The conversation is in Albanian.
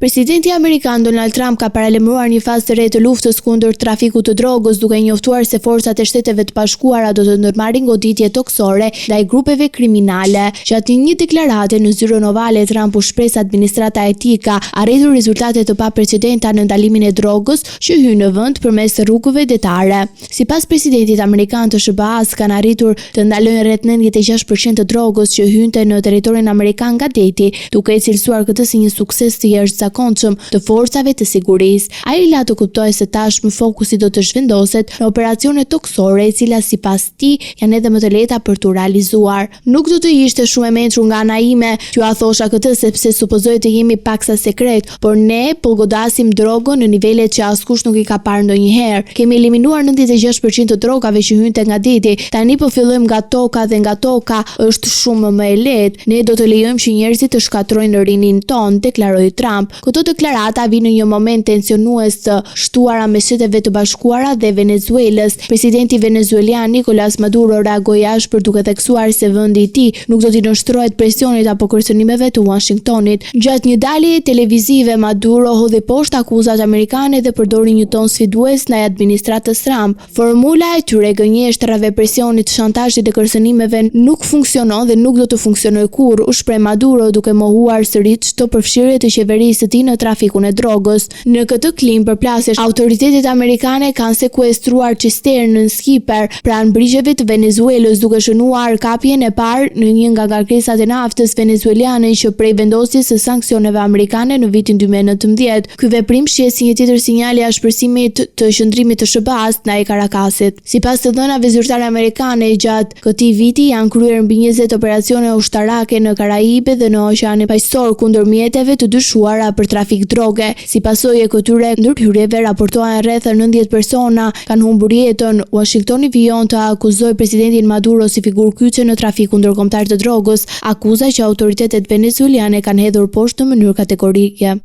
Presidenti amerikan Donald Trump ka paralajmëruar një fazë të re të luftës kundër trafikut të drogës, duke njoftuar se forcat e Shteteve të Bashkuara do të ndërmarrin goditje tokësore ndaj grupeve kriminale. Gjatë një deklarate në Zyrën Ovale, Trump u shpreh se administrata e tij ka arritur rezultate të paprecedenta në ndalimin e drogës që hyn në vend përmes rrugëve detare. Sipas presidentit amerikan të SHBA-së kanë arritur të ndalojnë rreth 96 për qind të drogës që hynte në territorin amerikan nga deti, duke e cilësuar këtë si një sukses të jashtëzakonshëm të forcave të sigurisë. Ai la të kuptohej se tashmë fokusi do të zhvendoset në operacione tokësore, e cila sipas tij janë edhe më të lehta për t'u realizuar. Nuk do të ishte shumë e mençur nga ana ime t'jua thosha këtë sepse supozoj të jemi paksa sekret, por ne po godasim drogën në nivele që askush nuk i ka parë ndonjëherë. Kemi eliminuar 96% të drogave që hynte nga deti. Tani po fillojmë nga toka dhe nga toka është shumë më e lehtë. Ne do të lejojmë që njerëzit të shkatërrojnë rininë tonë, deklaroi Trump. Këto deklarata vijnë në një moment tensionues të shtuara mes Shteteve të Bashkuara dhe Venezuelës. Presidenti venezuelian Nicolas Maduro reagoi ashpër duke theksuar se vendi i tij nuk do t'i nënshtrohet presionit apo kërcënimeve të Uashingtonit. Gjatë një daljeje televizive, Maduro hodhi poshtë akuzat amerikane dhe përdori një ton sfidues ndaj administratës Trump. Formula e tyre e gënjeshtrave, presionit, shantazhit dhe kërcënimeve nuk funksionon dhe nuk do të funksionojë kurrë, u shpreh Maduro, duke mohuar sërish çdo përfshirje të qeverisë së tij në trafikun e drogës. Në këtë klimë përplasjesh, autoritetet amerikane kanë sekuestruar cisternën Skipper pranë brigjeve të Venezuelës, duke shënuar kapjen e parë në një nga ngarkesat e naftës venezueliane që prej vendosjes së sanksioneve amerikane në vitin 2019. Ky veprim shihet si një tjetër sinjal i ashpërsimit të qëndrimit të SHBA-së ndaj Carakasit. Sipas të dhënave zyrtare amerikane, gjatë këtij viti janë kryer mbi 20 operacione ushtarake në Karaibe dhe në Oqeanin Paqësor kundër mjeteve të dyshuara për trafik droge. Si pasojë e këtyre ndërhyrjeve raportohen rreth 90 persona kanë humbur jetën. Uashingtoni vijon të akuzojë presidentin Maduro si figurë kyçe në trafikun ndërkombëtar të drogës, akuza që autoritetet venezueliane kanë hedhur poshtë në mënyrë kategorike.